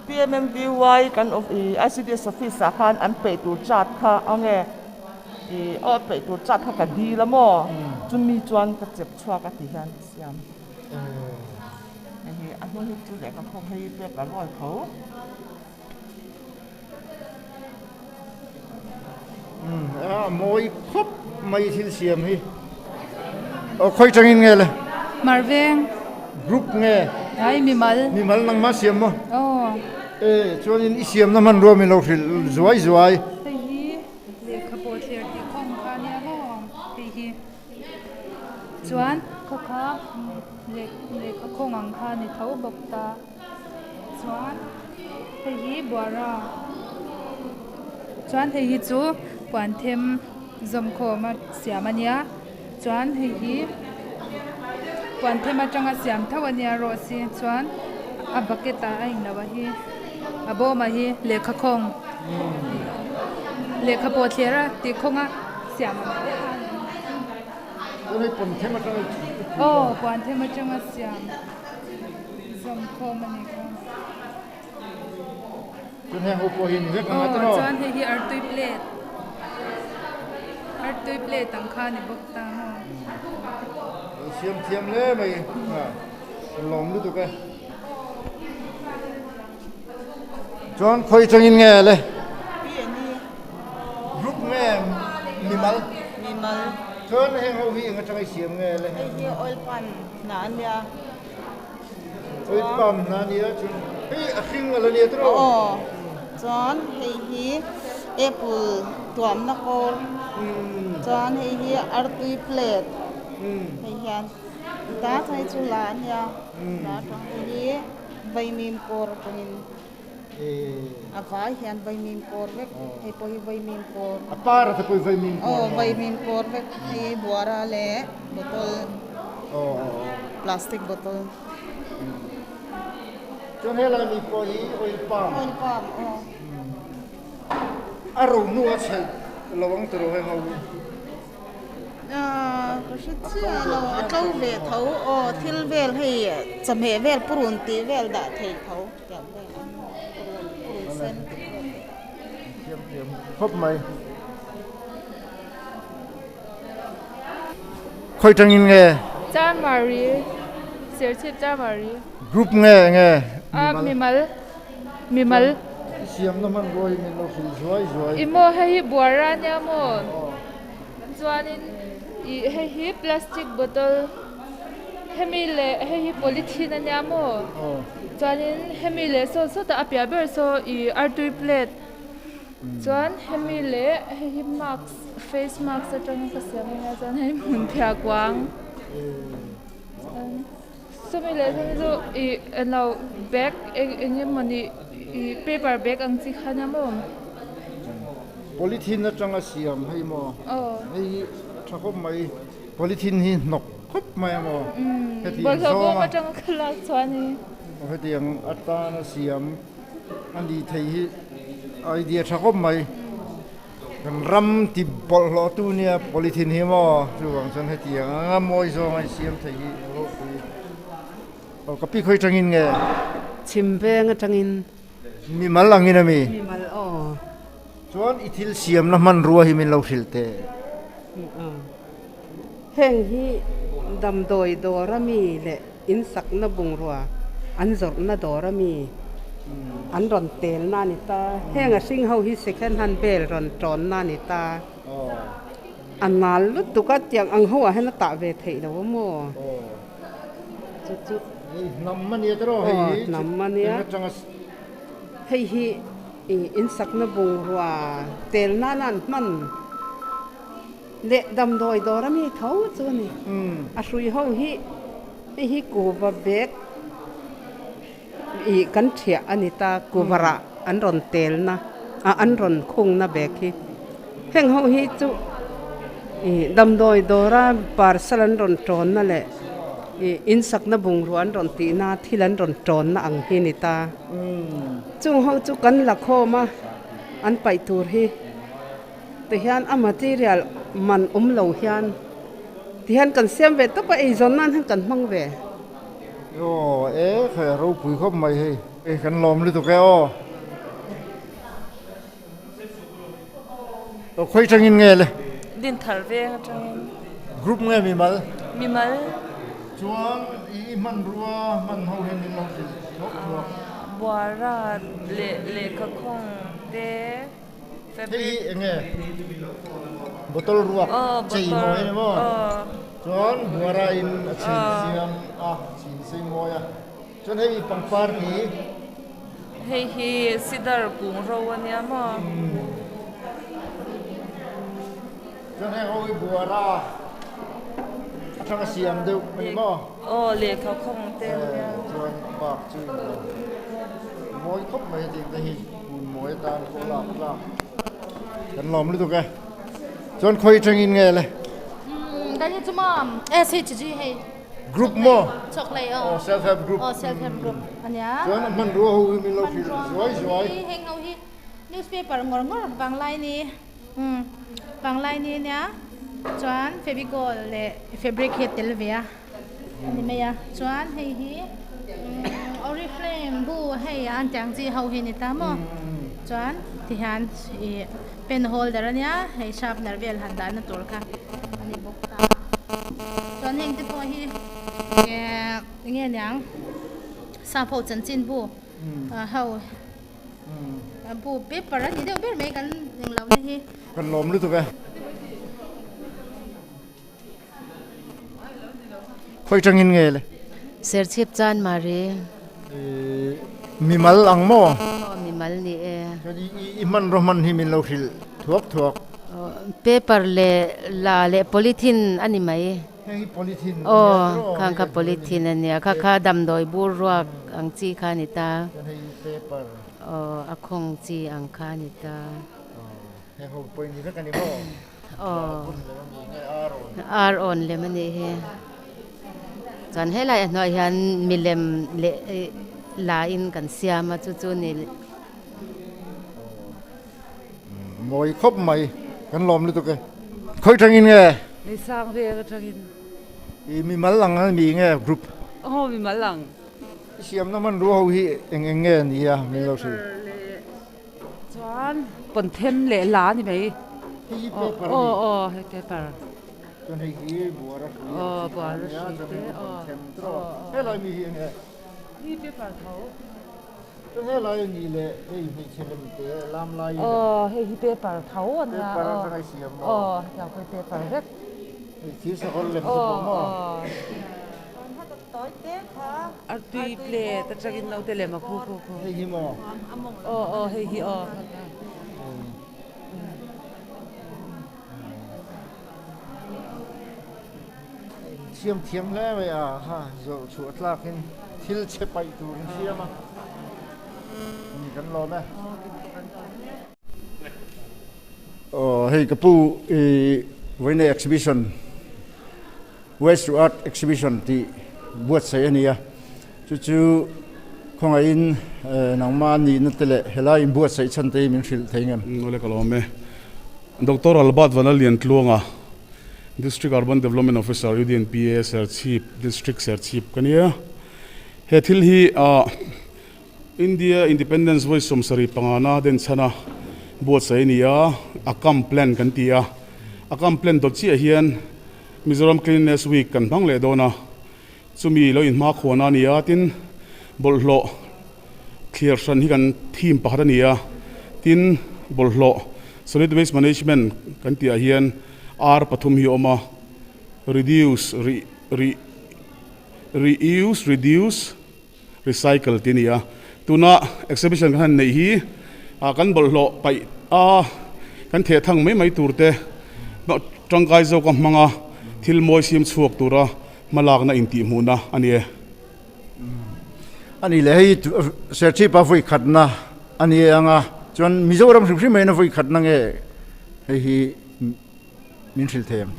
PMMVY kan ih ICDS office ah khan an peih tur chart kha ang e ih aw peih tur chart kha ka dil a maw chumi chuan ka chep chhuak a tih hian ka siam hei hi a hnung hi chu lehkha khawm hei hi paper roll tho. A mawi khawp mai thil siam hi. Aw khawi tangin nge le? Marveng. Group nge? Ai mimal. Mimal nangmah siam maw? Aw. E chuanin i siamna hmanrua min lo hrilh zuai zuai. Hei hi lehkha pawh thler tih khawm kha nia maw hei hi. Chuan khawkha lehkha khawng ang kha ni tho bawk ta. Chuan hei hi buara chuan hei hi chu puan them zawmkhawm a siam a nia chuan hei hi puan them atanga siam tho a nia rose hi chuan a bucket ah a englo a hi a bawm ah hi lehkha khawng lehkha pawh thler a tih khawng a siam ang te kha a ni. Aw puan them atanga siam. Zawmkhawm a ni kha. Chuan heng ho pawh hi ni vek ang a tiraw? Aw chuan hei hi artui plate. Artui plate ang kha a ni bawk ta maw? Lo siam thiam hle mai a, ka lawm lutuk e. Chuan khawi changin nge le? Group nge mimal? Mimal. Chuan heng ho hi eng atanga i siam nge le? Hei hi oil palm hna a nia. Oil palm hna a nia chuan hei a hring a la nia tiraw? Aw chuan hei hi apple tuamna kawr chuan hei hi artui plate hei hian ta hei chu la a nia la atang hei hi vaimim kawr atangin a vai hian vaimim kawr vek hei pawh hi vaimim kawr a par te pawh hi vaimim kawr aw vaimim kawr vek hei buara leh bottle plastic bottle chuan helai mi pawh hi oil palm oil palm aw a ro hnu a chhelh lo ang tiraw heng ho hi. Ka hre chiah lo, a tlo ve tho aw thil vel hei chawhmeh vel purun tih vel dah thei tho tiang vel a purun purun sen tih vel te. Thiam thiam khawp mai. Khawi tangin nge? Charmari, Serchhip Charmari. Group nge nge? Mimal. Mimal. I siamna hmanrua hi min lo hrilh zuai zuai. I maw hei hi buara ania maw? Chuanin ih hei hi plastic bottle hemi leh hei hi polythene ania maw? Chuanin hemi leh saw sawtah a piah ber saw ih artui plate chuan hemi leh hei hi mask face mask atangin ka siam ania chuan hei hmun phiah kuang chuan. Chumi leh chumi chu ih englo bag eng eng emawni ih paper bag ang chi kha nia maw? Polythene atanga siam hei maw? Aw. Hei hi a tha khawp mai polythene hi hnawk khawp mai a maw? Umm Hetiang bawlhhlawh bawm zawnga atanga ka lak chuan hi. Hetiang atana siam a ni thei hi idea tha khawp mai. Kan ram ti bawlhhlawh tu nia polythene hi maw chuvang chuan hetiang anga mawi zawng a insiam thei hi a ropui. Aw ka pi khawi tangin nge? Chhim veng atangin. Mimal angin ami? Mimal aw. Chuan i thil siamna hmanrua hi min lo hrilh teh. Heng hi damdawi dawr ami leh insakna bungrua an zawrhna dawr ami an rawn telna a ni ta. Heng a hring ho hi second hand bel rawn tawnna a ni ta. A nal lutuk a, tiang ang ho ah hian a tah ve theih lo a maw? Chu chu. Hei hnam a nia tiraw hei hi? Aw hnam a nia. Hei hi insakna bungrua tel nana an hman. Leh damdawi dawr a mi tho chu a ni. A hrui ho hi hei hi kuva bag ih kan thiah a ni ta kuvarah an rawn telna ah an rawn khungna bag hi heng ho hi chu ih damdawi dawra parcel an rawn tawnna leh ih in sakna bungrua an rawn tihna thil an rawn tawnna ang hi a ni ta chung ho chu kan la khawm a an paih tur hi. Tihian a material man awm lo hian tihian kan siam ve tawp a, eizawn nan hian kan hmang ve. Aw e khai a ropui khawp mai hei. Hei kan lawm lutuk e aw. Aw khawi tangin nge le? Dinthar veng atangin. Group nge mimal? Mimal. Chuan i hmanrua hman ho hian min lo hrilh thuak thuak. Buara leh lehkha khawng te. Hei hi eng nge bottle ruak chei mawi a ni maw? Chuan buara in a chhin siam a chhin sei mawi a chuan hei pangpar hi Hei hi sidar kung ro a nia maw? Chuan heng ho hi buara atanga siam deuh a ni maw? Aw lehkha khawng te a nia. Chuan a bak chu in lo mawi khawp mai a tih te hi hmun mawi atan pawh lak tlak kan lawm lutuk e. Chuan khawi atangin nge le? Umm kan hi chu maw SHG hei. Group maw? Chawklei aw. Aw self help group. Aw self help group a nia. Chuan a hmanrua ho hi min lo hrilh zuai zuai. Heng ho hi newspaper ngawr ngawr vanglai ni. Umm panglai ni ania chuan fevicol leh fabric hi a tel ve a ani mai a chuan hei hi umm oriflame bu hei an tih ang chi ho hi a ni ta maw chuan tihian ih pen holder ania hei sharpener vel han dahna tur kha a ni bawk ta chuan heng te pawh hi ehh eng nge niang sap ho chanchinbu ho. Bu paper a ni deuh ber mai kan englo na hi. Kan lawm lutuk e. Khawi tangin nge le? Serchhip chan Mari. Mimal ang maw? Aw mimal ni e. Chuan i hmanraw hman hi min lo hrilh thuak thuak. Paper leh la leh polythene a ni mai. Heng hi polythene a nia tiraw? Aw khang kha polythene a nia. Kha kha damdawi bur ruak ang chi kha a ni ta. Chuan hei hi paper. Aw a khawng chi ang kha a ni ta. Aw heng ho pawh ni vek a ni maw? Aw ar awn lem a nih hi. Chuan helai a hnuaiah hian milem leh la in kan siam a chu chu ni. Mawi khawp mai kan lawm lutuk e. Khawi tangin nge? Ni sang veng atangin. I mimal ang a mi nge group? Aw mimal ang. I siamna hmanrua ho hi eng eng nge ni a min lo hrilh? Paper leh chuan pawnthem leh la a ni mai. Hei hi paper a ni. Aw aw hei paper. Chuan hei hi buara hrui ang chi kha a nia chuan hei hi pawnthem tawh. Helai mi hi eng nge? Hi paper tho. Chuan helai a nih leh hei hmeichhe lem te lam lai lem. Aw hei hi paper tho a nia. Paper atanga i siam maw? Aw hetiang pawh hi paper vek. Hei thil sakawr lem te pawh maw? Aw. Artui plate atangin naute lem a khu khu khu. Hei hi maw? Aw aw hei hi aw. Siam thiam hle mai a ha zawrh chhuah tlakin thil chhe paih tur in siam a ni kan lawm e. Aw hei ka pu i vawiin exhibition waste to art exhibition tih buatsaih a ni a chu chu khawngaihin nangmah nihna te leh helai inbuatsaih chhan te hi min hrilh thei ngem. Awle ka lawm e. Doctor Albert Vanlalliantluanga, District Urban Development Officer, UDNPA, Serchhip District Serchhip ka nia. He thil hi India Independence vawi 75 na denchhana buatsaih a ni a, a camp plan kan ti a. A camp plan dawt chiah hian Mizoram Cleanliness Week kan hmang leh dawn a, chumi lo inhmakhuana a ni a, tin bawlhhlawh Thlir hran hi kan theme pakhat a ni a, tin bawlhhlawh Solid Waste Management kan tih ah hian R pathum hi a awm a, Reduce, Re, Re, Reuse, Reduce, Recycle tih a ni a. Tuna exhibition kan han neih hi ah kan bawlhhlawh paih a kan theh thang mai mai tur te tangkai zawka hmanga thil mawi siam chhuak tura hmalakna intihhmuhna a ni e. Ani leh hei Serchhip-a vawi khatna a ni ang a, chuan Mizoram hrim hrim aiin a vawi khatna nge hei hi min hrilh thei ang?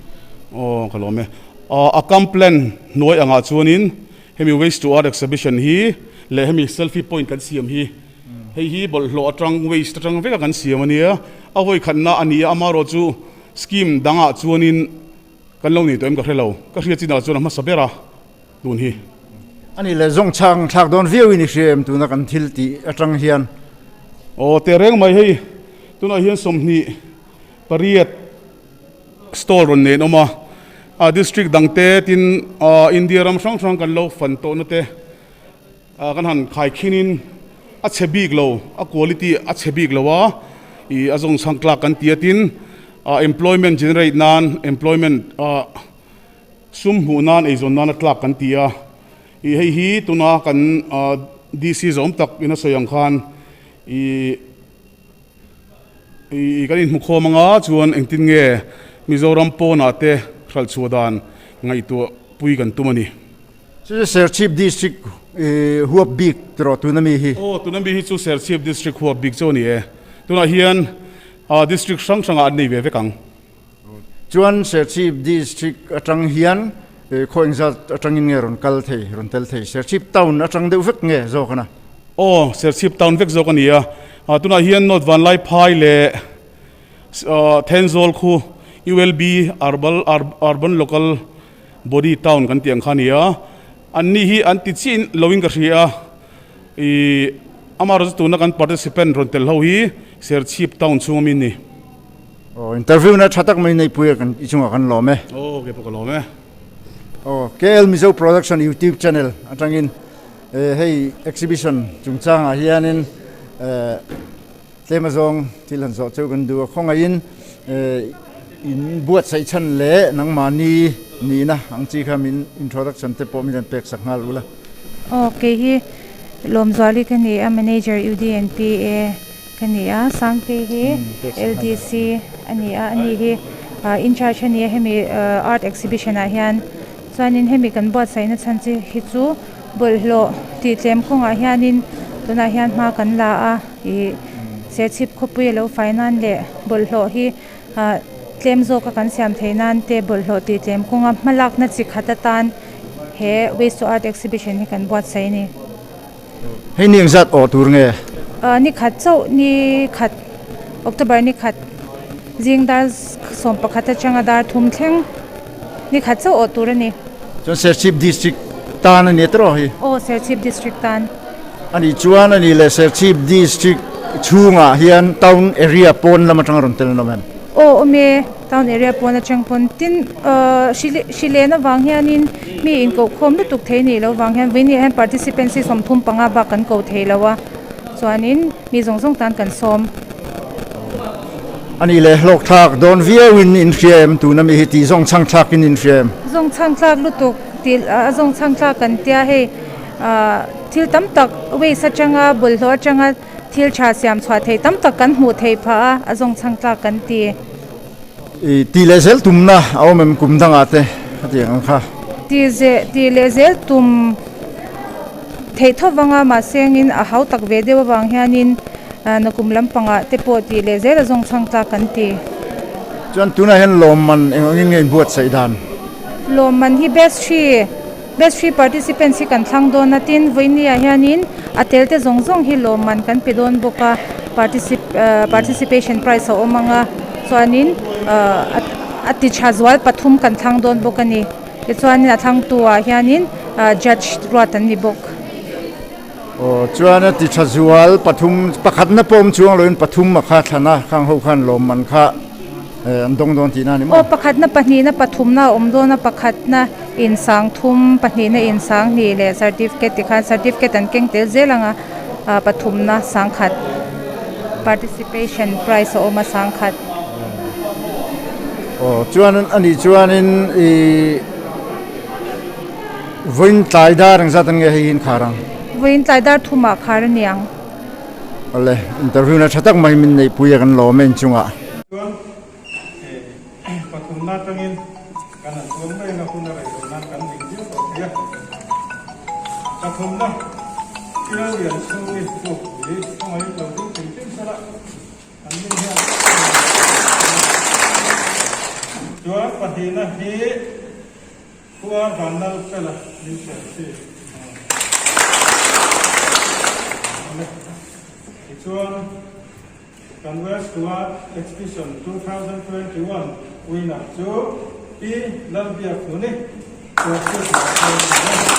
Aw ka lawm e. A camp plan hnuai angah chuanin hemi Waste to Art exhibition hi leh hemi selfie point kan siam hi hei hi bawlhhlawh atang waste atang veka kan siam a nia, a vawi khatna a ni a, amaherawhchu scheme dangah chuanin kan lo nei tawh em ka hre lo, ka hriat chinah chuan a hmasa ber a tun hi. A nih leh zawng chhang thlak dawn viau in i hria em tuna kan thil tih atang hian? Aw tehreng mai hei tunah hian 28 stall rawn nen awm a, a district dang te tin India ram hrang hrang kan lo fan tawhna te kan han khaikhinin a chhe bik lo, a quality a chhe bik lo a, ih a zawng chhang tlak kan ti a tin employment generate nan employment sum hmuh nan eizawn nan a tlak kan ti a, ih hei hi tuna kan DC zawm tak in a sawi ang khan ih. I kan inhmu khawm anga chuan engtin nge Mizoram pawnah te hralh chhuah dan ngaihtuah pui kan tum a ni. Chu chu Serchhip District huap bik tawh tuna mi hi. Aw, tuna mi hi chu Serchhip District huap bik chu a ni e. Tunah hian District hrang hrangah an nei ve vek ang. Chuan Serchhip District atang hian khaw engzat atangin nge rawn kal thei, rawn tel thei? Serchhip Town atang deuh vek nge zawk ana? Aw, Serchhip Town vek zawk a ni a. Tunah hian North Vanlaiphai leh Thenzawl khu ULB, Urban Local Body Town kan tih ang kha a ni a. Anni hi an ti chiah loin ka hria a. Ih, amaherawhchu tuna kan participant rawn tel ho hi Serchhip Town chhunga mi an ni. Aw interview na tha tak mai nei pui a kan i chungah kan lawm e. Aw kei pawh ka lawm e. Aw KL Mizo Production YouTube channel atangin hei exhibition chungchangah hianin tlem azawng thil han zawh cheu kan duh a khawngaihin in buatsaih chhan leh nangmahni nihna ang chi kha min introduction te pawh min rawn pek sak nghal ula. Aw kei hi Lawmzuali ka ni a manager UDNPA. Ka ni a, Sangtei hi LDC a ni a, ani hi in charge a ni a hemi art exhibition ah hian chuanin hemi kan buatsaihna chhan chi hi chu bawlhhlawh tih tlem kawngah hianin tunah hian hma kan la a ih Serchhip khawpui a lo fai nan leh bawlhhlawh hi ah tlem zawka kan siam theih nan te bawlhhlawh tih tlem kawnga hmalakna chi khat atan he waste to art exhibition hi kan buatsaih a ni. Hei ni engzat awh tur nge? Ni khat chauh ni khat October ni khat zing dar 11 atanga dar 3 thleng ni khat chauh awh tur a ni. Chuan Serchhip District tan a ni tawh hi? Aw Serchhip District tan. A nih chuan a ni leh Serchhip District chhungah hian town area pawn lam atanga rawn tel an awm em? Aw awm e. Town area pawn atang pawn tin ahh hri len avang hianin mi inkoh khawm lutuk thei nih loh vang hian vawiin ah hian participants hi 35 bak kan ko thei lo a chuanin mi zawng zawng tan kan sawm. A nih leh hlawk thlak dawn viau in in hria em tuna mi hi tih zawng chhang thlak in in hria em? Zawng chhang thlak lutuk tih a zawng chhang thlak kan tia hei ahh thil tam tak waste atanga bawlhhlawh atanga Thil tha siam chhuah theih tam tak kan hmuh theih phah a, a zawng chhang tlak kan ti. I tih leh zel tumna a awm em kum dangah te a tih ang kha. Tih ze tih leh zel tum theih tho vanga mahse angin a hau tak ve deuh avang hianin nakum lampangah te pawh tih leh zel a zawng chhang tlak kan ti. Chuan tunah hian lawmman eng angin nge inbuatsaih dan? Lawmman hi best three. Best three participants hi kan thlang dawn a, tin vawinia hianin a tel te zawng zawng hi lawmman kan pe dawn bawk a, participation prize a awm ang a, chuanin a ti tha zual pathum kan thlang dawn bawk a ni, tichuanin a thlangtu ah hianin judge ruat an ni bawk. Aw chuan a ti tha zual pathum pakhatna pawh awm chuang loin pathum a kha thlan a, khang ho khan lawmman kha an dawng dawn tihna a ni maw? Aw pakhatna pahnihna pathumna a awm dawn a, pakhatna in sang thum pahnihna in sang hnih leh certificate tikhan certificate an keng tel zel ang a, pathumna sang khat participation prize a awm a sang khat. Aw chuan a nih chuanin ih. Vawiin tlai dar engzat an nge hei hi in khar ang? Vawiin tlai dar thumah khar a ni ang. Awle, interview na tha tak mai min neihpui a kan lawm e inchungah. Chuan pathumna atangin kan han chuang mai ang a, hun a rei loh nan kan ding viau tawh thei a. Pathumna. Lallianchhungi Bawkpui khawngaih lo ding thei thei sela an ni hian chuan pahnihna hi Khua Vanlal Fela min hriat chi a ni. Tichuan kan West Goa Exhibition 2021 winner chu Pi Lalbiakhluni Tuarchhut Mahse a ni.